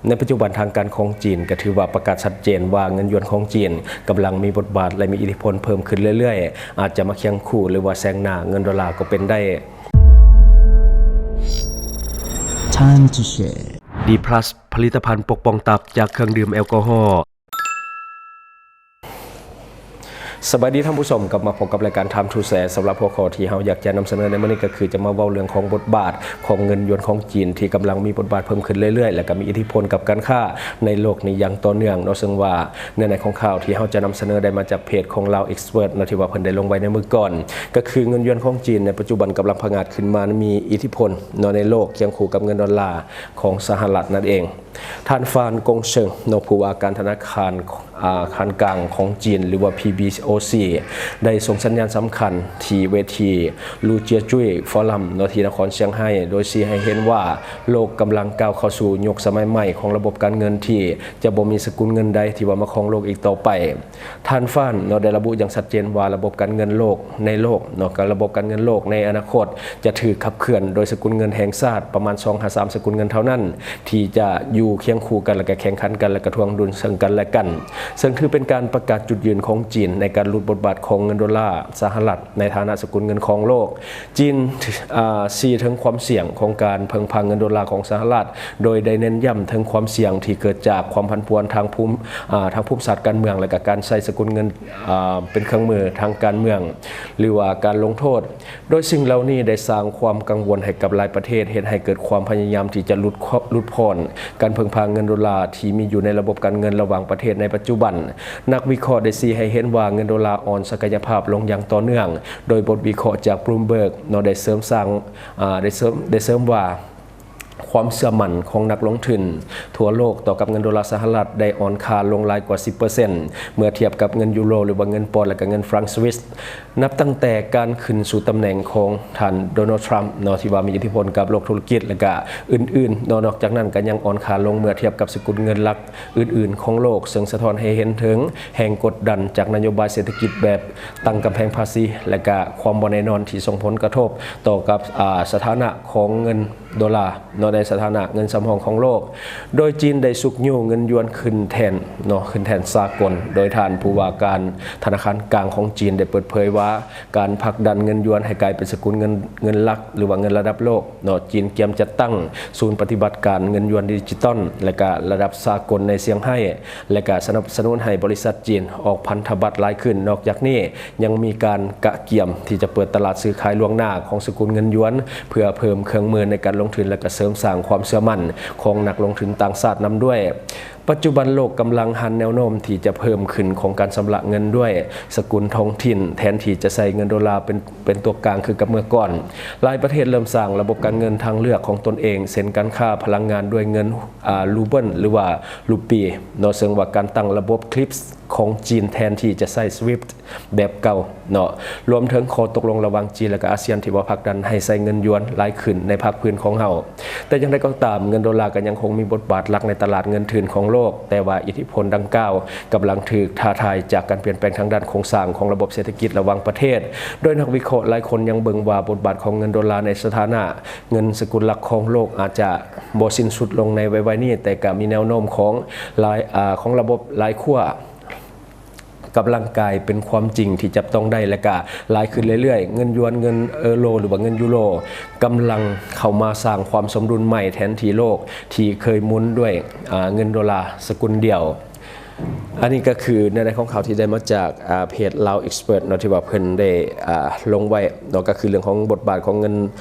ໃນປັດຈຸບັນທາງການຂອງຈີນກໍຖືວ່າປະກາດຊັດເຈນວ່າເງິນຢວນຂອງຈີນກຳລັງມີບົດບາດ ແລະ ມີອິດທິພົນເພີ່ມຂຶ້ນເລື້ອຍໆ, ອາດຈະມາຄຽງຄູ່ ຫຼືວ່າແຊງໜ້າເງິນໂດລາກໍເປັນໄດ້. Time to share. ດີພລັສ ຜະລິດຕະພັນປົກປ້ອງຕັບຈາກເຄື່ອງດື່ມແອລກໍຮໍ. ສະບາຍດີທ່ານຜູ້ຊົມ, ກັບມາພົບກັບລາຍການ Time to Share. ສຳລັບຫົວຂໍ້ທີ່ເຮົາຢາກຈະນຳສະເໜີໃນມື້ນີ້ກໍຄືຈະມາເວົ້າເລື່ອງຂອງບົດບາດຂອງເງິນຢວນຂອງຈີນ ທີ່ກຳລັງມີບົດບາດເພີ່ມຂຶ້ນເລື້ອຍໆ ແລະ ກໍມີອິດທິພົນກັບການຄ້າໃນໂລກນີ້ຢ່າງຕໍ່ເນື່ອງເນາະ. ເຊິ່ງວ່າເນື້ອໃນຂອງຂ່າວທີ່ເຮົາຈະນຳສະເໜີໄດ້ມາຈາກເພຈຂອງ Lao Expert ເນາະ ທີ່ວ່າເພິ່ນໄດ້ລົງໄວ້ໃນມື້ກ່ອນ, ກໍຄືເງິນຢວນຂອງຈີນໃນປັດຈຸບັນກຳລັງພັງງາດຂຶ້ນມາ ມີອິດທິພົນເນາະໃນໂລກ ຄຽງຄູ່ກັບເງິນໂດລາຂອງສະຫະລັດນັ້ນເອງ. ທ່ານ ຟານ ກົງເຊິງ ເນາະ ຜູ້ວ່າການທະນາຄານ ອາ ການກາງຂອງຈີນ ຫຼືວ່າ ພີບີໂອຊີ ໄດ້ສົ່ງສັນຍານສຳຄັນທີ່ເວທີ ລູເຈຍຈຸ້ຍ ຟໍຣັມ ເນາະ ທີ່ນະຄອນຊຽງໄຮ້ ໂດຍຊີ້ໃຫ້ເຫັນວ່າໂລກກຳລັງກ້າວເຂົ້າສູ່ຍຸກສະໄໝໃໝ່ຂອງລະບົບການເງິນ ທີ່ຈະບໍ່ມີສະກຸນເງິນໃດທີ່ວ່າມາຄອງໂລກອີກຕໍ່ໄປ. ທ່ານ ຟານ ເນາະ ໄດ້ລະບຸຢ່າງຊັດເຈນວ່າລະບົບການເງິນໂລກ ໃນໂລກເນາະ ກັບລະບົບການເງິນໂລກໃນອະນາຄົດ ຈະຖືກຂັບເຄື່ອນໂດຍສະກຸນເງິນແຫ່ງຊາດປະມານສອງຫາສາມສະກຸນເງິນເທົ່ານັ້ນ ທີ່ຈະຢູ່ຄຽງຄູ່ກັນ ແລະ ກະແຂ່ງຂັນກັນ ແລະ ກະຖ່ວງດຸນເຊິ່ງກັນ ແລະ ກັນ, ເຊິ່ງຖືເປັນການປະກາດຈຸດຢືນຂອງຈີນໃນການຫຼຸດບົດບາດຂອງເງິນໂດລາສະຫະລັດໃນຖານະສະກຸນເງິນຄອງໂລກ. ຈີນ ອາ ຊີ້ເຖິງຄວາມສ່ຽງຂອງການເພິ່ງພາເງິນໂດລາຂອງສະຫະລັດ ໂດຍໄດ້ເນັ້ນຢ້ຳເຖິງຄວາມສ່ຽງທີ່ເກີດຈາກຄວາມຜັນຜວນທາງພູມ ອາ ທາງພູມສາດການເມືອງ ແລະ ກະການໃຊ້ສະກຸນເງິນ ອາ ເປັນເຄື່ອງມືທາງການເມືອງ ຫຼືວ່າການລົງໂທດ, ໂດຍສິ່ງເຫຼົ່ານີ້ໄດ້ສ້າງຄວາມກັງວົນໃຫ້ກັບຫຼາຍປະເທດ, ເຮັດໃຫ້ເກີດຄວາມພະຍາຍາມທີ່ຈະຫຼຸດ ຫຼຸດຜ່ອນການເພິ່ງພາເງິນໂດລາທີ່ມີຢູ່ໃນລະບົບການເງິນລະຫວ່າງປະເທດໃນປັດຈຸບັນ. ນັກວິເຄາະໄດ້ຊີ້ໃຫ້ເຫັນວ່າເງິນໂດລາອ່ອນສັກກະຍະພາບລົງຢ່າງຕໍ່ເນື່ອງ, ໂດຍບົດວິເຄາະຈາກ Bloomberg ເນາະ ໄດ້ເສີມສ້າງ ອາ ໄດ້ເສີມ ໄດ້ເສີມວ່າ ຄວາມເຊື່ອໝັ້ນຂອງນັກລົງທຶນທົ່ວໂລກຕໍ່ກັບເງິນໂດລາສະຫະລັດໄດ້ອ່ອນຄ່າລົງຫຼາຍກວ່າສິບເປີເຊັນ ເມື່ອທຽບກັບເງິນຢູໂຣ ຫຼືວ່າເງິນປອນ ແລະ ກະເງິນຟຣັງສະວິສ. ນັບຕັ້ງແຕ່ການຂຶ້ນສູ່ຕຳແໜ່ງຂອງທ່ານ Donald Trump ເນາະ ທີ່ວ່າມີອິດທິພົນກັບໂລກທຸລະກິດ ແລະ ກະອື່ນໆເນາະ, ນອກຈາກນັ້ນກະຍັງອ່ອນຄ່າລົງເມື່ອທຽບກັບສະກຸນເງິນຫຼັກອື່ນໆຂອງໂລກ, ເຊິ່ງສະທ້ອນໃຫ້ເຫັນເຖິງແຮງກົດດັນຈາກນະໂຍບາຍເສດຖະກິດແບບຕັ້ງກຳແພງພາສີ ແລະ ກະຄວາມບໍ່ແນ່ນອນທີ່ສົ່ງຜົນກະທົບຕໍ່ກັບ ອາ ສະຖານະຂອງເງິນ ໂດລາເນາະ ໃນສະຖານະເງິນສຳຮອງຂອງໂລກ, ໂດຍຈີນໄດ້ຊຸກຍູ້ເງິນຢວນຂຶ້ນແທນເນາະ ຂຶ້ນແທນສາກົນ, ໂດຍທ່ານຜູ້ວ່າການທະນາຄານກາງຂອງຈີນໄດ້ເປີດເຜີຍວ່າ ການຜັກດັນເງິນຢວນໃຫ້ກາຍເປັນສະກຸນເງິນ ເງິນຫຼັກ ຫຼືວ່າເງິນລະດັບໂລກເນາະ, ຈີນກຽມຈັດຕັ້ງສູນປະຕິບັດການເງິນຢວນດິຈິຕອນ ແລະ ກະລະດັບສາກົນໃນຊຽງໄຮ້ ແລະ ກະສະໜັບສະໜູນໃຫ້ບໍລິສັດຈີນອອກພັນທະບັດຫຼາຍຂຶ້ນ. ນອກຈາກນີ້ ຍັງມີການກະກຽມທີ່ຈະເປີດຕະຫຼາດຊື້ຂາຍລ່ວງໜ້າຂອງສະກຸນເງິນຢວນ ເພື່ອເພີ່ມເຄື່ອງມືໃນການລົງທຶນ ແລະ ກະເສີມສ້າງຄວາມເຊື່ອໝັ້ນຂອງນັກລົງທຶນຕ່າງຊາດນຳດ້ວຍ. ປັດຈຸບັນໂລກກຳລັງຫັນແນວໂນ້ມທີ່ຈະເພີ່ມຂຶ້ນຂອງການຊຳລະເງິນດ້ວຍສະກຸນທ້ອງຖິ່ນ ແທນທີ່ຈະໃຊ້ເງິນໂດລາເປັນ ເປັນຕົວກາງຄືກັບເມື່ອກ່ອນ. ຫຼາຍປະເທດເລີ່ມສ້າງລະບົບການເງິນທາງເລືອກຂອງຕົນເອງ ເຊັ່ນ ການຄ້າພະລັງງານດ້ວຍເງິນ ອາ ຣູເບິນ ຫຼືວ່າຣູປີເນາະ, ເຊິ່ງວ່າການຕັ້ງລະບົບ CRISPS ຂອງຈີນ ແທນທີ່ຈະໃຊ້ SWIFT ແບບເກົ່າເນາະ, ລວມເຖິງຂໍ້ຕົກລົງລະຫວ່າງຈີນ ແລະ ກະອາຊຽນ ທີ່ວ່າຜັກດັນໃຫ້ໃຊ້ເງິນຢວນຫຼາຍຂຶ້ນໃນພາກພື້ນຂອງເຮົາ. ແຕ່ຢ່າງໃດກໍຕາມ, ເງິນໂດລາກໍຍັງຄົງມີບົດບາດຫຼັກໃນຕະຫຼາດເງິນທຶນຂອງໂລກ, ແຕ່ວ່າອິດທິພົນດັ່ງກ່າວກຳລັງຖືກທ້າທາຍຈາກການປ່ຽນແປງທາງດ້ານໂຄງສ້າງຂອງລະບົບເສດຖະກິດລະຫວ່າງປະເທດ, ໂດຍນັກວິເຄາະຫຼາຍຄົນຍັງເບິ່ງວ່າບົດບາດຂອງເງິນໂດລາໃນສະຖານະເງິນສະກຸນຫຼັກຂອງໂລກອາດຈະບໍ່ສິ້ນສຸດລົງໃນໄວໆນີ້, ແຕ່ກໍມີແນວໂນ້ມຂອງຫຼາຍ ອາ ຂອງລະບົບຫຼາຍຂົ້ວ ກຳລັງກາຍເປັນຄວາມຈິງທີ່ຈັບຕ້ອງໄດ້ ແລະ ກະຫຼາຍຂຶ້ນເລື້ອຍໆ. ເງິນຢວນ, ເງິນເອີໂຣ ຫຼືວ່າເງິນຢູໂຣ ກຳລັງເຂົ້າມາສ້າງຄວາມສົມດຸນໃໝ່ແທນທີ່ໂລກທີ່ເຄີຍໝູນດ້ວຍ ອາ ເງິນໂດລາສະກຸນດຽວ. ອັນນີ້ກໍຄືເນື້ອໃນຂອງຂ່າວທີ່ໄດ້ມາຈາກ ອາ ເພຈ Lao Expert ເນາະ ທີ່ວ່າເພິ່ນໄດ້ ອາ ລົງໄວ້ເນາະ, ກໍຄືເລື່ອງຂອງບົດບາດຂອງເງິນ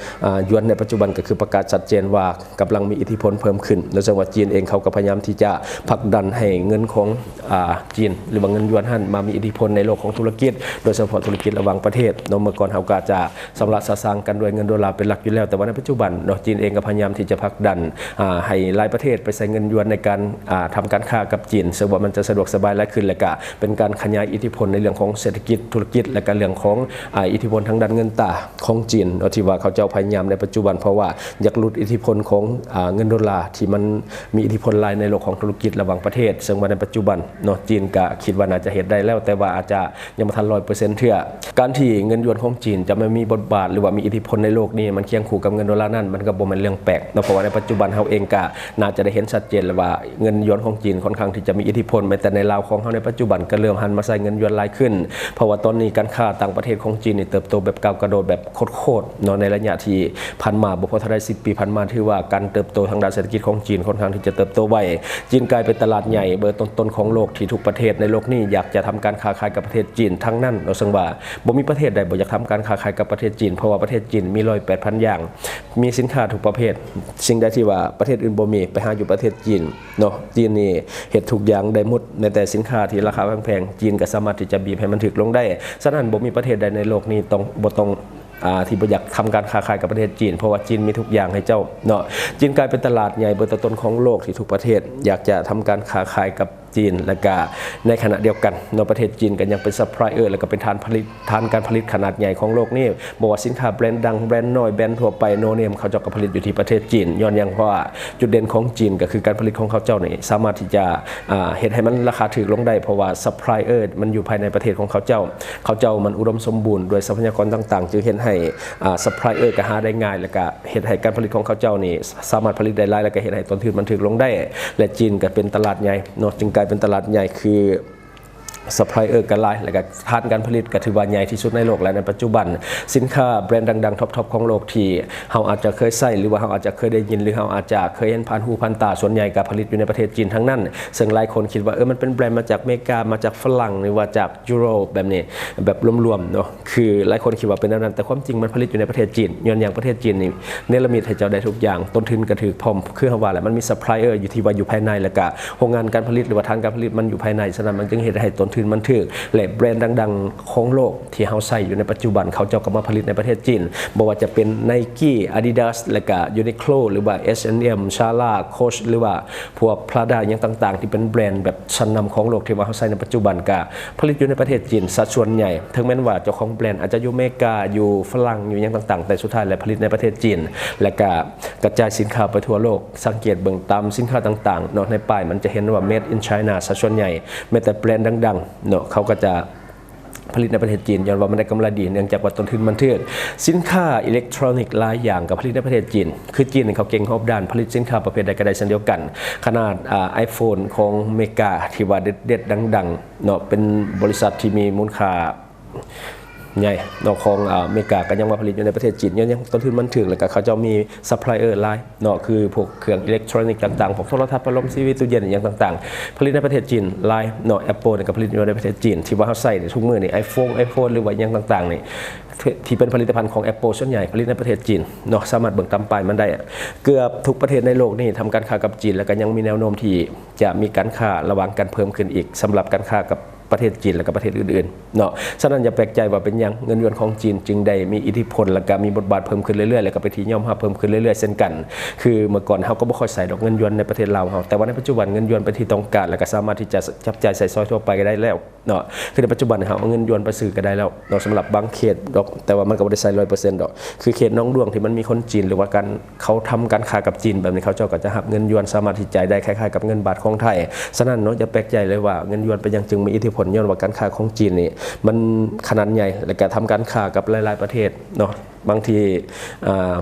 ອາ ຢວນໃນປັດຈຸບັນ ກໍຄືປະກາດຊັດເຈນວ່າ ກຳລັງມີອິດທິພົນເພີ່ມຂຶ້ນ ແລະ ເຊິ່ງວ່າຈີນເອງເຂົາກໍພະຍາຍາມທີ່ຈະຜັກດັນໃຫ້ເງິນຂອງ ອາ ຈີນ ຫຼືວ່າເງິນຢວນຫັ້ນມາມີອິດທິພົນໃນໂລກຂອງທຸລະກິດ ໂດຍສະເພາະທຸລະກິດລະຫວ່າງປະເທດເນາະ. ເມື່ອກ່ອນເຮົາກໍອາດຈະຊຳລະສະສາງກັນດ້ວຍເງິນໂດລາເປັນຫຼັກຢູ່ແລ້ວ, ແຕ່ວ່າໃນປັດຈຸບັນເນາະ ຈີນເອງກໍພະຍາຍາມທີ່ຈະຜັກດັນ ອາ ໃຫ້ຫຼາຍປະເທດໄປໃຊ້ເງິນຢວນໃນການ ອາ ທຳການຄ້າກັບຈີນ, ເຊິ່ງວ່າມັນຈະ ສະດວກສະບາຍຫຼາຍຂຶ້ນ ແລະກະເປັນການຂະຫຍາຍອິດທິພົນໃນເລື່ອງຂອງເສດຖະກິດ, ທຸລະກິດ ແລະກະເລື່ອງຂອງ ອາ ອິດທິພົນທາງດ້ານເງິນຕາຂອງຈີນເນາະ ທີ່ວ່າເຂົາເຈົ້າພະຍາຍາມໃນປັດຈຸບັນ ເພາະວ່າຢາກຫຼຸດອິດທິພົນຂອງ ອາ ເງິນໂດລາທີ່ມັນມີອິດທິພົນຫຼາຍໃນໂລກຂອງທຸລະກິດລະຫວ່າງປະເທດ ເຊິ່ງວ່າໃນປັດຈຸບັນເນາະ ຈີນກະຄິດວ່າໜ້າຈະເຮັດໄດ້ແລ້ວ ແຕ່ວ່າອາດຈະ ຍັງບໍ່ທັນຮ້ອຍເປີເຊັນເທື່ອ. ການທີ່ເງິນຢວນຂອງຈີນຈະມາມີບົດບາດ ຫຼືວ່າມີອິດທິພົນໃນໂລກນີ້ ມັນຄຽງຄູ່ກັບເງິນໂດລານັ້ນ ມັນກໍບໍ່ແມ່ນເລື່ອງແປກເນາະ ເພາະວ່າໃນປັດຈຸບັນເຮົາເອງກະໜ້າຈະໄດ້ເຫັນຊັດເຈນແລ້ວວ່າ ເງິນຢວນຂອງຈີນຄ່ອນຂ້າງທີ່ຈະມີອິດທິພົນ. ແມ້ແຕ່ໃນລາວຂອງເຮົາໃນປັດຈຸບັນກໍເລີ່ມຫັນມາໃຊ້ເງິນຢວນຫຼາຍຂຶ້ນ ເພາະວ່າຕອນນີ້ການຄ້າຕ່າງປະເທດຂອງຈີນນີ້ເຕີບໂຕແບບກ້າວກະໂດດແບບໂຄດໆເນາະ ໃນໄລຍະທີ່ຜ່ານມາ ບໍ່ພໍເທົ່າໃດສິບປີຜ່ານມາ ຖືວ່າການເຕີບໂຕທາງດ້ານເສດຖະກິດຂອງຈີນຄ່ອນຂ້າງທີ່ຈະເຕີບໂຕໄວ. ຈີນກາຍເປັນຕະຫຼາດໃຫຍ່ເບີຕົ້ນໆຂອງໂລກ ທີ່ທຸກປະເທດໃນໂລກນີ້ຢາກຈະທຳການຄ້າຂາຍກັບປະເທດຈີນທັງນັ້ນເນາະ ເຊິ່ງວ່າບໍ່ມີປະເທດໃດບໍ່ຢາກທຳການຄ້າຂາຍກັບປະເທດຈີນ ເພາະວ່າປະເທດຈີນມີຮ້ອຍແປດພັນຢ່າງ ມີສິນຄ້າທຸກປະເພດ ສິ່ງໃດທີ່ວ່າປະເທດອື່ນບໍ່ມີ ໄປຫາຢູ່ປະເທດຈີນເນາະ. ຈີນນີ້ເຮັດທຸກຢ່າງໄດ້ໝົດ ແມ້ແຕ່ສິນຄ້າທີ່ລາຄາແພງໆ ຈີນກໍສາມາດທີ່ຈະບີບໃຫ້ມັນຖືກລົງໄດ້. ສະນັ້ນ ບໍ່ມີປະເທດໃດໃນໂລກນີ້ຕ້ອງ ບໍ່ຕ້ອງ ອາ ທີ່ບໍ່ຢາກທຳການຄ້າຂາຍກັບປະເທດຈີນ ເພາະວ່າຈີນມີທຸກຢ່າງໃຫ້ເຈົ້າເນາະ. ຈີນກາຍເປັນຕະຫຼາດໃຫຍ່ເບີຕົ້ນໆຂອງໂລກ ທີ່ທຸກປະເທດຢາກຈະທຳການຄ້າຂາຍກັບຈີນ ແລະກະໃນຂະນະດຽວກັນເນາະ ປະເທດຈີນກໍຍັງເປັນ supplier ແລະກະເປັນຖານຜະລິດ ຖານການຜະລິດຂະໜາດໃຫຍ່ຂອງໂລກນີ້. ບໍ່ວ່າສິນຄ້າແບຣນດັງ, ແບຣນນ້ອຍ, ແບຣນທົ່ວໄປ, no name ເຂົາເຈົ້າກໍຜະລິດຢູ່ທີ່ປະເທດຈີນ. ຍ້ອນຫຍັງ? ເພາະວ່າຈຸດເດັ່ນຂອງຈີນກໍຄືການຜະລິດຂອງເຂົາເຈົ້ານີ້ສາມາດທີ່ຈະ ອາ ເຮັດໃຫ້ມັນລາຄາຖືກລົງໄດ້ ເພາະວ່າ supplier ມັນຢູ່ພາຍໃນປະເທດຂອງເຂົາເຈົ້າ. ເຂົາເຈົ້າມັນອຸດົມສົມບູນດ້ວຍຊັບພະຍາກອນຕ່າງໆ ຈຶ່ງເຮັດໃຫ້ ອາ supplier ກໍຫາໄດ້ງ່າຍ ແລະກະເຮັດໃຫ້ການຜະລິດຂອງເຂົາເຈົ້ານີ້ສາມາດຜະລິດໄດ້ຫຼາຍ ແລະກະເຮັດໃຫ້ຕົ້ນທຶນມັນຖືກລົງໄດ້. ແລະ ຈີນກໍເປັນຕະຫຼາດໃຫຍ່ເນາະ ຈຶ່ງກາຍເປັນຕະຫຼາດໃຫຍ່ ຄື supplier ກໍຫຼາຍ ແລະກະຖານການຜະລິດກໍຖືວ່າໃຫຍ່ທີ່ສຸດໃນໂລກແລ້ວໃນປັດຈຸບັນ. ສິນຄ້າແບຣນດັງໆ ທັອບໆຂອງໂລກທີ່ເຮົາອາດຈະເຄີຍໃຊ້ ຫຼືວ່າເຮົາອາດຈະເຄີຍໄດ້ຍິນ ຫຼືເຮົາອາດຈະເຄີຍເຫັນຜ່ານຫູຜ່ານຕາ ສ່ວນໃຫຍ່ກໍຜະລິດຢູ່ໃນປະເທດຈີນທັງນັ້ນ. ເຊິ່ງຫຼາຍຄົນຄິດວ່າ ເອີ ມັນເປັນແບຣນມາຈາກເມກາ ມາຈາກຝຣັ່ງ ຫຼືວ່າຈາກຢູໂຣບ ແບບນີ້ ແບບລວມໆເນາະ ຄືຫຼາຍຄົນຄິດວ່າເປັນແນວນັ້ນ ແຕ່ຄວາມຈິງມັນຜະລິດຢູ່ໃນປະເທດຈີນ. ຍ້ອນຫຍັງ? ປະເທດຈີນນີ້ເນລະມິດໃຫ້ເຈົ້າໄດ້ທຸກຢ່າງ, ຕົ້ນທຶນກໍຖືກພ້ອມ ຄືເຮົາວ່າແຫຼະ ມັນມີ supplier ຢູ່ທີ່ວ່າຢູ່ພາຍໃນ ແລ້ວກະໂຮງງານການຜະລິດ ຫຼືວ່າຖານການຜະລິດມັນຢູ່ພາຍໃນ. ສະນັ້ນ ມັນຈຶ່ງເຮັດໃຫ້ຕົ້ນທຶນມັນຖືກ ແລະ ແບຣນດັງໆຂອງໂລກທີ່ເຮົາໃຊ້ຢູ່ໃນປັດຈຸບັນ ເຂົາເຈົ້າກໍມາຜະລິດໃນປະເທດຈີນ. ບໍ່ວ່າຈະເປັນ Nike, Adidas ແລ້ວກະ Uniqlo ຫຼືວ່າ H&M, Zara, Coach ຫຼືວ່າພວກ Prada ຫຍັງຕ່າງໆ ທີ່ເປັນແບຣນແບບຊັ້ນນຳຂອງໂລກທີ່ວ່າເຮົາໃຊ້ໃນປັດຈຸບັນ ກະ ຜະລິດຢູ່ໃນປະເທດຈີນຊະສ່ວນໃຫຍ່. ເຖິງແມ່ນວ່າເຈົ້າຂອງແບຣນອາດຈະຢູ່ເມກາ, ຢູ່ຝຣັ່ງ, ຢູ່ຫຍັງຕ່າງໆ ແຕ່ສຸດທ້າຍແລ້ວຜະລິດໃນປະເທດຈີນ ແລະກະກະຈາຍສິນຄ້າໄປທົ່ວໂລກ. ສັງເກດເບິ່ງຕາມສິນຄ້າຕ່າງໆເນາະ ໃນປ້າຍມັນຈະເຫັນວ່າ Made in China ຊະສ່ວນໃຫຍ່. ແມ້ແຕ່ແບຣນດັງໆເນາະ ເຂົາກໍຈະຜະລິດໃນປະເທດຈີນ ຍ້ອນວ່າມັນໄດ້ກຳໄລດີ ເນື່ອງຈາກວ່າຕົ້ນທຶນມັນຖືກ. ສິນຄ້າອີເລັກໂທຣນິກຫຼາຍຢ່າງກໍຜະລິດໃນປະເທດຈີນ. ຄືຈີນນີ້ເຂົາເກັ່ງຮອບດ້ານ ຜະລິດສິນຄ້າປະເພດໃດກໍໄດ້ເຊັ່ນດຽວກັນ. ຂະໜາດ ອາ iPhone ຂອງເມກາ ທີ່ວ່າເດັດໆ ດັງໆ ເນາະ ເປັນບໍລິສັດທີ່ມີມູນຄ່າໃຫຍ່ເນາະ ຂອງ ອາ ອາເມລິກາ ກໍຍັງມາຜະລິດຢູ່ໃນປະເທດຈີນ. ຍ້ອນຫຍັງ? ຕົ້ນທຶນມັນຖືກ ແລ້ວກໍເຂົາເຈົ້າມີ supplier ຫຼາຍເນາະ ຄືພວກເຄື່ອງອີເລັກໂທຣນິກຕ່າງໆ ພວກໂທລະທັດ, ພັດລົມ, ທີວີ, ຕູ້ເຢັນ ອີ່ຫຍັງຕ່າງໆ ຜະລິດໃນປະເທດຈີນຫຼາຍເນາະ. Apple ນີ້ກໍຜະລິດຢູ່ໃນປະເທດຈີນ ທີ່ວ່າເຮົາໃຊ້ນີ້ທຸກມື້ນີ້ iPhone iPhone ຫຼືວ່າອີ່ຫຍັງຕ່າງໆນີ້ ທີ່ເປັນຜະລິດຕະພັນຂອງ Apple ສ່ວນໃຫຍ່ຜະລິດໃນປະເທດຈີນເນາະ. ສາມາດເບິ່ງຕາມປ້າຍມັນໄດ້. ເກືອບທຸກປະເທດໃນໂລກນີ້ທຳການຄ້າກັບຈີນ ແລ້ວກໍຍັງມີແນວໂນ້ມທີ່ຈະມີການຄ້າລະຫວ່າງກັນເພີ່ມຂຶ້ນອີກ ສຳລັບການຄ້າກັບ ປະເທດຈີນ ແລະກະປະເທດອື່ນໆເນາະ. ສະນັ້ນຢ່າແປກໃຈວ່າເປັນຫຍັງເງິນຢວນຂອງຈີນຈຶ່ງໄດ້ມີອິດທິພົນ ແລະກະມີບົດບາດເພີ່ມຂຶ້ນເລື້ອຍໆ ແລະກະເປັນທີ່ຍອມຮັບເພີ່ມຂຶ້ນເລື້ອຍໆເຊັ່ນກັນ. ຄືເມື່ອກ່ອນເຮົາກໍບໍ່ຄ່ອຍໃຊ້ດອກເງິນຢວນໃນປະເທດລາວເຮົາ ແຕ່ວ່າໃນປັດຈຸບັນເງິນຢວນເປັນທີ່ຕ້ອງການ ແລະກະສາມາດທີ່ຈະຈັບຈ່າຍໃຊ້ສອຍທົ່ວໄປກໍໄດ້ແລ້ວເນາະ. ຄືໃນປັດຈຸບັນເຮົາເອົາເງິນຢວນໄປຊື້ກໍໄດ້ແລ້ວເນາະ ສຳລັບບາງເຂດດອກ ແຕ່ວ່າມັນກໍບໍ່ໄດ້ໃຊ້ຮ້ອຍເປີເຊັນດອກ. ຄືເຂດໜອງດ້ວງທີ່ມັນມີຄົນຈີນ ຫຼືວ່າການ ເຂົາທຳການຄ້າກັບຈີນແບບນີ້ ເຂົາເຈົ້າກໍຈະຮັບເງິນຢວນສາມາດທີ່ຈ່າຍໄດ້ຄ້າຍໆກັບເງິນບາດຂອງໄທ. ສະນັ້ນເນາະ ຢ່າແປກໃຈເລີຍວ່າເງິນຢວນເປັນຫຍັງຈຶ່ງມີອິດທິພົນ ຍ້ອນວ່າການຄ້າຂອງຈີນນີ້ມັນຂະໜາດໃຫຍ່ ແລະກະທຳການຄ້າກັບຫຼາຍໆປະເທດເນາະ. ບາງທີ ອາ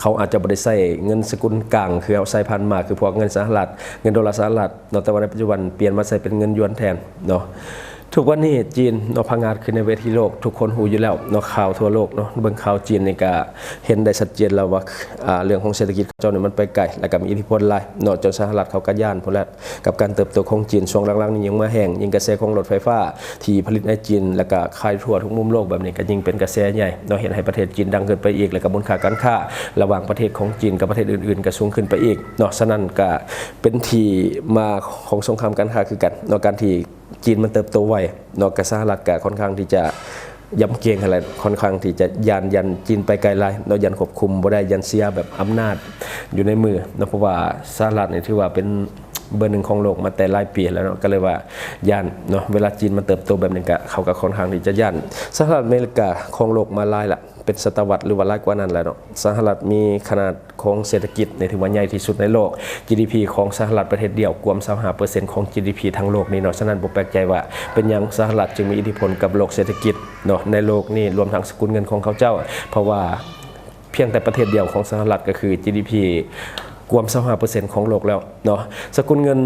ເຂົາອາດຈະບໍ່ໄດ້ໃຊ້ເງິນສະກຸນກາງຄືເຮົາໃຊ້ຜ່ານມາ ຄືພວກເງິນສະຫະລັດ ເງິນໂດລາສະຫະລັດເນາະ ແຕ່ວ່າໃນປັດຈຸບັນປ່ຽນມາໃຊ້ເປັນເງິນຢວນແທນເນາະ. ທຸກວັນນີ້ຈີນເນາະ ຜະງາດຂຶ້ນໃນເວທີໂລກ ທຸກຄົນຮູ້ຢູ່ແລ້ວເນາະ ຂ່າວທົ່ວໂລກເນາະ. ເບິ່ງຂ່າວຈີນນີ້ກະເຫັນໄດ້ຊັດເຈນແລ້ວວ່າ ອາ ເລື່ອງຂອງເສດຖະກິດເຂົາເຈົ້ານີ້ມັນໄປໄກ ແລ້ວກະມີອິດທິພົນຫຼາຍເນາະ ຈົນສະຫະລັດເຂົາກະຢ້ານພຸ້ນແຫຼະ ກັບການເຕີບໂຕຂອງຈີນ. ຊ່ວງຫຼັງໆນີ້ຍິ່ງມາແຮງ ຍິ່ງກະແສຂອງລົດໄຟຟ້າທີ່ຜະລິດໃນຈີນ ແລ້ວກະຂາຍທົ່ວທຸກມຸມໂລກແບບນີ້ ກະຍິ່ງເປັນກະແສໃຫຍ່ເນາະ ເຮັດໃຫ້ປະເທດຈີນດັງຂຶ້ນໄປອີກ ແລ້ວກະມູນຄ່າການຄ້າລະຫວ່າງປະເທດຂອງຈີນກັບປະເທດອື່ນໆກະສູງຂຶ້ນໄປອີກເນາະ. ສະນັ້ນກະເປັນທີ່ມາຂອງສົງຄາມການຄ້າຄືກັນເນາະ ການທີ່ ຈີນມັນເຕີບໂຕໄວເນາະ ກະສະຫະລັດກະຄ່ອນຂ້າງທີ່ຈະຢຳເກງຫັ້ນແຫຼະ ຄ່ອນຂ້າງທີ່ຈະຢ້ານ ຢ້ານຈີນໄປໄກຫຼາຍເນາະ ຢ້ານຄວບຄຸມບໍ່ໄດ້ ຢ້ານເສຍແບບອຳນາດຢູ່ໃນມືເນາະ. ເພາະວ່າສະຫະລັດນີ້ຖືວ່າເປັນ ເບີໜຶ່ງຂອງໂລກມາແຕ່ຫຼາຍປີແລ້ວເນາະ ກໍເລີຍວ່າຢ້ານເນາະ ເວລາຈີນມັນເຕີບໂຕແບບນີ້ ກໍເຂົາກໍຄ່ອນຂ້າງທີ່ຈະຢ້ານ. ສະຫະລັດອາເມລິກາຄອງໂລກມາຫຼາຍລະ ເປັນສະຕະວັດ ຫຼືວ່າຫຼາຍກວ່ານັ້ນແລ້ວເນາະ. ສະຫະລັດມີຂະໜາດຂອງເສດຖະກິດນີ້ຖືວ່າໃຫຍ່ທີ່ສຸດໃນໂລກ. ຈີດີພີຂອງສະຫະລັດປະເທດດຽວກວມຊາວຫ້າເປີເຊັນຂອງຈີດີພີທັງໂລກນີ້ເນາະ. ສະນັ້ນບໍ່ແປກໃຈວ່າເປັນຫຍັງສະຫະລັດຈຶ່ງມີອິດທິພົນກັບໂລກເສດຖະກິດເນາະ ໃນໂລກນີ້ ລວມທັງສະກຸນເງິນຂອງເຂົາເຈົ້າ ເພາະວ່າ ພຽງແຕ່ປະເທດດຽວຂອງສະຫະລັດກໍຄືຈີດີພີກວມຊາວຫ້າເປີເຊັນຂອງໂລກແລ້ວເນາະ. ສະກຸນເງິນ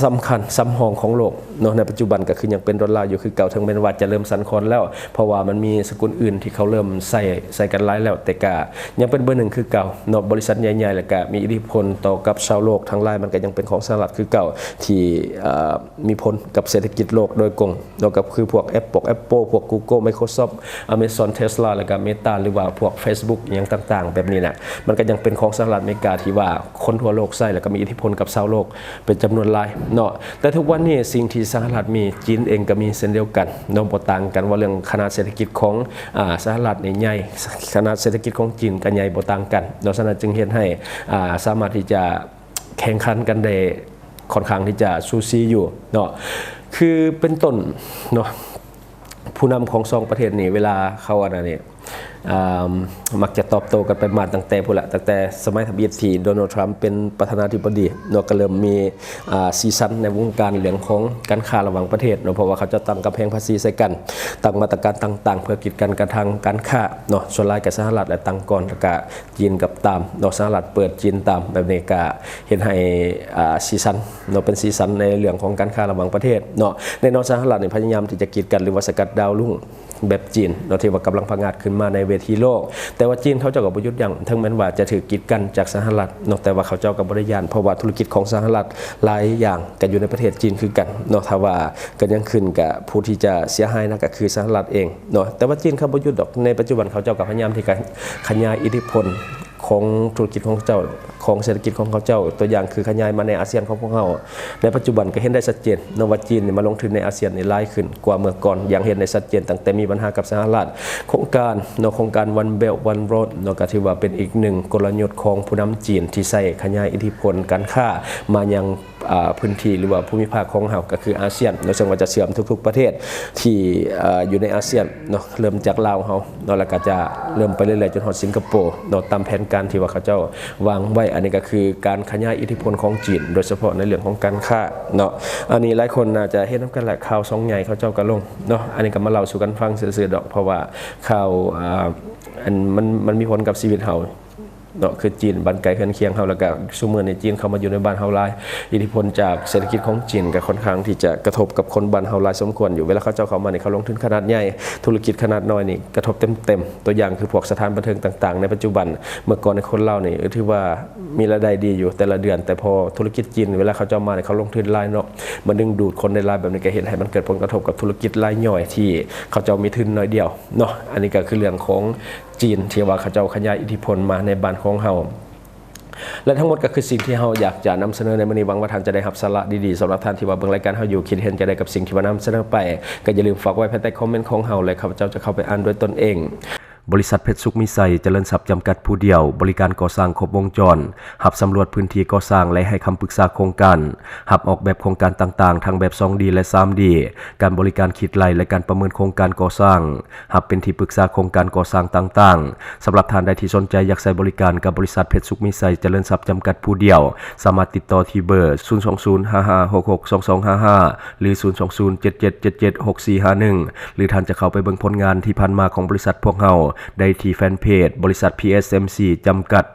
ສຳຄັນສຳຮອງຂອງໂລກເນາະ ໃນປັດຈຸບັນກໍຄືຍັງເປັນໂດລາຢູ່ຄືເກົ່າ ເຖິງແມ່ນວ່າຈະເລີ່ມສັ່ນຄອນແລ້ວ ເພາະວ່າມັນມີສະກຸນອື່ນທີ່ເຂົາເລີ່ມໃຊ້ ໃຊ້ກັນຫຼາຍແລ້ວ ແຕ່ກໍຍັງເປັນເບີໜຶ່ງຄືເກົ່າເນາະ. ບໍລິສັດໃຫຍ່ໆ ແລ້ວກໍມີອິດທິພົນຕໍ່ກັບຊາວໂລກທັງຫຼາຍ ມັນກໍຍັງເປັນຂອງສະຫະລັດຄືເກົ່າ ທີ່ ເອີ ມີຜົນກັບເສດຖະກິດໂລກໂດຍກົງ ເນາະ ກໍຄືພວກ Apple Apple ພວກ Google Microsoft Amazon Tesla ແລ້ວກໍ Meta ຫຼືວ່າພວກ Facebook ອີ່ຫຍັງຕ່າງໆ ແບບນີ້ນະ ມັນກໍຍັງເປັນຂອງສະຫະລັດອາເມລິກາທີ່ວ່າຄົນທົ່ວໂລກໃຊ້ ແລ້ວກໍມີອິດທິພົນກັບຊາວໂລກເປັນຈຳນວນຫຼາຍເນາະ. ແຕ່ທຸກວັນນີ້ສິ່ງທີ່ສະຫະລັດມີ ຈີນເອງກໍມີເຊັ່ນດຽວກັນເນາະ ບໍ່ຕ່າງກັນ ເວົ້າເລື່ອງຂະໜາດເສດຖະກິດຂອງ ອາ ສະຫະລັດນີ້ໃຫຍ່ ຂະໜາດເສດຖະກິດຂອງຈີນກໍໃຫຍ່ບໍ່ຕ່າງກັນເນາະ. ສະນັ້ນຈຶ່ງເຮັດໃຫ້ ອາ ສາມາດທີ່ຈະ ແຂ່ງຂັນກັນໄດ້ຄ່ອນຂ້າງທີ່ຈະສູສີຢູ່ເນາະ ຄືເປັນຕົ້ນເນາະ ຜູ້ນຳຂອງສອງປະເທດນີ້ ເວລາເຂົາອັນນັ້ນນີ້ ອາ ມັກຈະຕອບໂຕ້ກັນໄປມາຕັ້ງແຕ່ພຸ້ນລະ ຕັ້ງແຕ່ສະໄໝທຳອິດທີ່ໂດນັລ ທຣຳ ເປັນປະທານາທິບໍດີເນາະ ກໍເລີ່ມມີ ອາ ສີສັນໃນວົງການເລື່ອງຂອງການຄ້າລະຫວ່າງປະເທດເນາະ ເພາະວ່າເຂົາເຈົ້າຕັ້ງກຳແພງພາສີໃສ່ກັນ ຕັ້ງມາດຕະການຕ່າງໆ ເພື່ອກີດກັນການທາງການຄ້າເນາະ ສ່ວນຫຼາຍກໍສະຫະລັດແຫຼະຕັ້ງກ່ອນ ແລ້ວກະ ຈີນກັບຕາມເນາະ ສະຫະລັດເປີດ ຈີນຕາມ ແບບນີ້ກະເຮັດໃຫ້ ອາ ສີສັນເນາະ ເປັນສີສັນໃນເລື່ອງຂອງການຄ້າລະຫວ່າງປະເທດເນາະ. ແນ່ນອນສະຫະລັດນີ້ພະຍາຍາມທີ່ຈະກີດກັນ ຫຼືວ່າສະກັດດາວລຸງແບບຈີນເນາະ ທີ່ວ່າກຳລັງຜະຫງາດຂຶ້ນມາໃນເວທີໂລກ ແຕ່ວ່າຈີນເຂົາເຈົ້າກໍບໍ່ຢຸດຢັ້ງ ເຖິງແມ່ນວ່າຈະຖືກກີດກັນຈາກສະຫະລັດເນາະ ແຕ່ວ່າເຂົາເຈົ້າກໍບໍ່ໄດ້ຢ້ານ ເພາະວ່າທຸລະກິດຂອງສະຫະລັດຫຼາຍຢ່າງກໍຢູ່ໃນປະເທດຈີນຄືກັນເນາະ. ຖ້າວ່າເກີດຫຍັງຂຶ້ນ ກະຜູ້ທີ່ຈະເສຍຫາຍໜັກກໍຄືສະຫະລັດເອງ ເນາະ ແຕ່ວ່າຈີນເຂົາບໍ່ຢຸດດອກ ໃນປັດຈຸບັນເຂົາເຈົ້າກໍພະຍາຍາມທີ່ຈະຂະຫຍາຍອິດທິພົນຂອງທຸລະກິດຂອງເຈົ້າ ຂອງເສດຖະກິດຂອງເຂົາເຈົ້າ ຕົວຢ່າງຄືຂະຫຍາຍມາໃນອາຊຽນຂອງພວກເຮົາ ໃນປັດຈຸບັນກໍເຫັນໄດ້ຊັດເຈນເນາະວ່າຈີນນີ້ມາລົງທຶນໃນອາຊຽນນີ້ຫຼາຍຂຶ້ນກວ່າເມື່ອກ່ອນ ຢ່າງເຫັນໄດ້ຊັດເຈນຕັ້ງແຕ່ມີບັນຫາກັບສະຫະລັດ ໂຄງການເນາະ ໂຄງການ One Belt One Road ເນາະ ກໍຖືວ່າເປັນອີກໜຶ່ງກົນລະຍຸດຂອງຜູ້ນຳຈີນທີ່ໃຊ້ຂະຫຍາຍອິດທິພົນການຄ້າມາຍັງ ອ່າ ພື້ນທີ່ ຫຼືວ່າພູມິພາກຂອງເຮົາ ກໍຄືອາຊຽນເນາະ ເຊິ່ງວ່າຈະເຊື່ອມທຸກໆປະເທດທີ່ ເອີ ຢູ່ໃນອາຊຽນເນາະ ເລີ່ມຈາກລາວເຮົາເນາະ ແລ້ວກໍຈະເລີ່ມໄປເລື້ອຍໆຈົນຮອດສິງກະໂປເນາະ ຕາມແຜນການທີ່ວ່າເຂົາເຈົ້າວາງໄວ້. ອັນນີ້ກໍຄືການຂະຫຍາຍອິດທິພົນຂອງຈີນ ໂດຍສະເພາະໃນເລື່ອງຂອງການຄ້າເນາະ. ອັນນີ້ຫຼາຍຄົນໜ້າຈະເຫັນນຳກັນແຫຼະ ຂ່າວຊ່ອງໃຫຍ່ເຂົາເຈົ້າກໍລົງເນາະ. ອັນນີ້ກໍມາເລົ່າສູ່ກັນຟັງຊື່ໆດອກ ເພາະວ່າຂ່າວ ອ່າ ອັນມັນ ມັນມີຜົນກັບຊີວິດເຮົາ ເນາະ ຄືຈີນບ້ານໃກ້ເຮືອນຄຽງເຮົາ ແລ້ວກະຊຸມື້ນີ້ຈີນເຂົ້າມາຢູ່ໃນບ້ານເຮົາຫຼາຍ ອິດທິພົນຈາກເສດຖະກິດຂອງຈີນກະຄ່ອນຂ້າງທີ່ຈະກະທົບກັບຄົນບ້ານເຮົາຫຼາຍສົມຄວນຢູ່. ເວລາເຂົາເຈົ້າເຂົ້າມານີ້ ເຂົາລົງທຶນຂະໜາດໃຫຍ່ ທຸລະກິດຂະໜາດນ້ອຍນີ້ກະທົບເຕັມໆ. ຕົວຢ່າງຄືພວກສະຖານບັນເທີງຕ່າງໆ ໃນປັດຈຸບັນ ເມື່ອກ່ອນໃນຄົນລາວນີ້ຖືວ່າມີລາຍໄດ້ດີຢູ່ແຕ່ລະເດືອນ ແຕ່ພໍທຸລະກິດຈີນ ເວລາເຂົາເຈົ້າມານີ້ ເຂົາລົງທຶນຫຼາຍເນາະ ມາດຶງດູດຄົນໄດ້ຫຼາຍ ແບບນີ້ກະເຮັດໃຫ້ມັນເກີດຜົນກະທົບກັບທຸລະກິດລາຍຍ່ອຍທີ່ເຂົາເຈົ້າມີທຶນໜ້ອຍດຽວເນາະ. ອັນນີ້ກະຄືເລື່ອງຂອງ ຈີນ ທີ່ວ່າເຂົາເຈົ້າຂະຫຍາຍອິດທິພົນມາໃນບ້ານຂອງເຮົາ. ແລະ ທັງໝົດກໍຄືສິ່ງທີ່ເຮົາຢາກຈະນຳສະເໜີໃນມື້ນີ້. ຫວັງວ່າທ່ານຈະໄດ້ຮັບສາລະດີໆ. ສຳລັບທ່ານທີ່ວ່າເບິ່ງລາຍການເຮົາຢູ່ ຄິດເຫັນຈັ່ງໃດກັບສິ່ງທີ່ວ່ານຳສະເໜີໄປ ກໍຢ່າລືມຝາກໄວ້ພາຍໃຕ້ຄອມເມັນຂອງເຮົາ ແລະ ຂ້າພະເຈົ້າຈະເຂົ້າໄປອ່ານດ້ວຍຕົນເອງ. ບໍລິສັດເພັດສຸກມີໄຊຈະເລີນຊັບຈຳກັດຜູ້ດຽວ ບໍລິການກໍ່ສ້າງຄົບວົງຈອນ, ຮັບສຳຫຼວດພື້ນທີ່ກໍ່ສ້າງ ແລະ ໃຫ້ຄຳປຶກສາໂຄງການ, ຮັບອອກແບບໂຄງການຕ່າງໆ ທັງແບບສອງດີ ແລະ ສາມດີ, ການບໍລິການຄິດໄລ່ ແລະ ການປະເມີນໂຄງການກໍ່ສ້າງ. ຮັບເປັນທີ່ປຶກສາໂຄງການກໍ່ສ້າງຕ່າງໆ. ສຳລັບທ່ານໃດທີ່ສົນໃຈຢາກໃຊ້ບໍລິການກັບບໍລິສັດເພັດສຸກມີໄຊຈະເລີນຊັບຈຳກັດຜູ້ດຽວ, ສາມາດຕິດຕໍ່ທີ່ເບີ ສູນສອງສູນ ຫ້າຫ້າຫົກຫົກ ສອງສອງຫ້າຫ້າ ຫຼື ສູນສອງສູນ ເຈັດເຈັດເຈັດເຈັດ ຫົກສີ່ຫ້າໜຶ່ງ ຫຼື ທ່ານຈະເຂົ້າໄປເບິ່ງຜົນງານທີ່ຜ່ານມາຂອງບໍລິສັດພວກເຮົາໄດ້ທີ່ແຟນເພຈ ບໍລິສັດ ພີເອັສເອັມຊີ ຈຳກັດ.